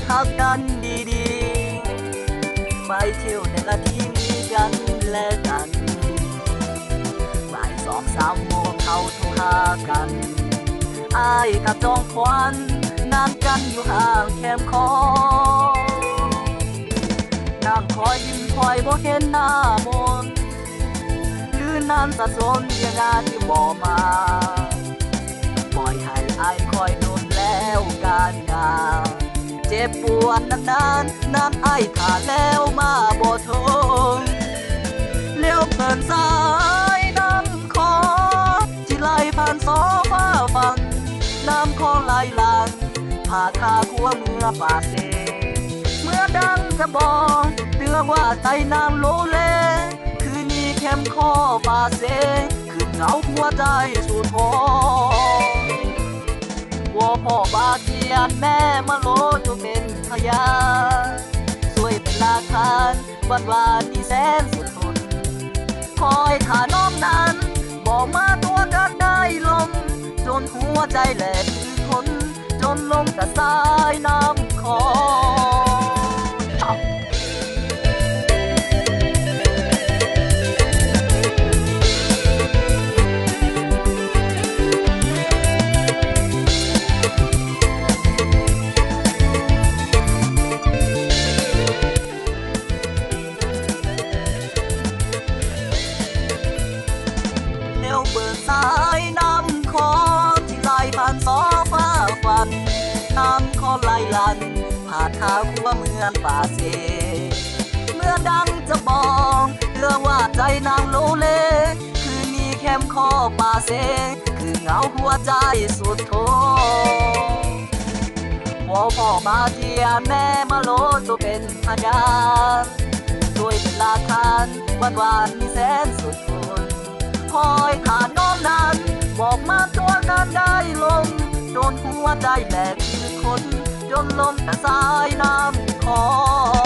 ຮັກກັນດີໆ ໄປທ່ຽວແຕ່ລະທີມີກັນແລະກັນ ບ່າຍສອງສາມໂມງເຂົາໂທຫາກັນ ອ້າຍກັບຈອງຂວັນ ນັ່ງກັນຢູ່ຫ້າງແຄມຂອງ ນັ່ງຄອຍຍິ້ມຄອຍບໍ່ເຫັນໜ້າມົນ ຫຼືນັ້ນສະສົນເວລາທີ່ບໍ່ມາ ປ່ອຍໃຫ້ອ້າຍຄອຍດົນແລ້ວການງານ ເຈັບປວດນານໆ ນານອ້າຍຖ້າແລ້ວມາບໍ່ທົນ ແລ້ວເພິ່ນສາຍນ້ຳຂອງ ທີ່ໄຫຼຜ່ານຊອກຟ້າຝັນ ນ້ຳຂອງໄຫຼຫຼັ່ງ ພາຂ້າຂົວເມືອປາເຊ ເມືອດັ່ງຈະບອງ ເຕືອວ່າໃຈນາງໂລເລ ຄືນີ້ແຄມຂອງປາເຊ ຄືເຫງົາຫົວໃຈສຸດໂຫດ ວອນພໍ່ບາກຽນແມ່ມະໂລຈົ່ງເປັນພະຍານ ຊ່ວຍເປັນຫຼັກຖານ ວັນວານນີ້ແສນສຸດທົນ ຄອຍຖ້ານ້ອງນັ້ນ ບໍ່ມາຕົວະກັນໄດ້ລົມ ຈົນຫົວໃຈແຫຼກຄືຄົນ ຈົນລົງກະສາຍນ້ຳຂອງ. ແລ້ວເບິ່ງສາຍນ້ຳຂອງທີ່ໄຫຼຜ່ານຊອກຟ້າຝັນ ນ້ຳຂອງໄຫຼຫຼັ່ງ ພາຂ້າຂົວເມືອງປາເຊ ເມືອດັ່ງຈະບອງ ເທື່ອວ່າໃຈນາງໂລເລ ຄືນີ້ແຄມຂອງປາເຊ ຄືເຫງົາຫົວໃຈສຸດໂທ ວອນພໍ່ບາກຽນແມ່ມະໂລຈົ່ງເປັນພະຍານ ຊ່ວຍເປັນຫຼັກຖານ ວັນວານນີ້ແສນສຸດທົນ ຄອຍຖ້ານ້ອງນັ້ນ ບໍ່ມາຕົວະກັນໄດ້ລົມ ຈົນຫົວໃຈແຫຼກຄືຄົນ ຈົນລົງກະສາຍນ້ຳຂອງ.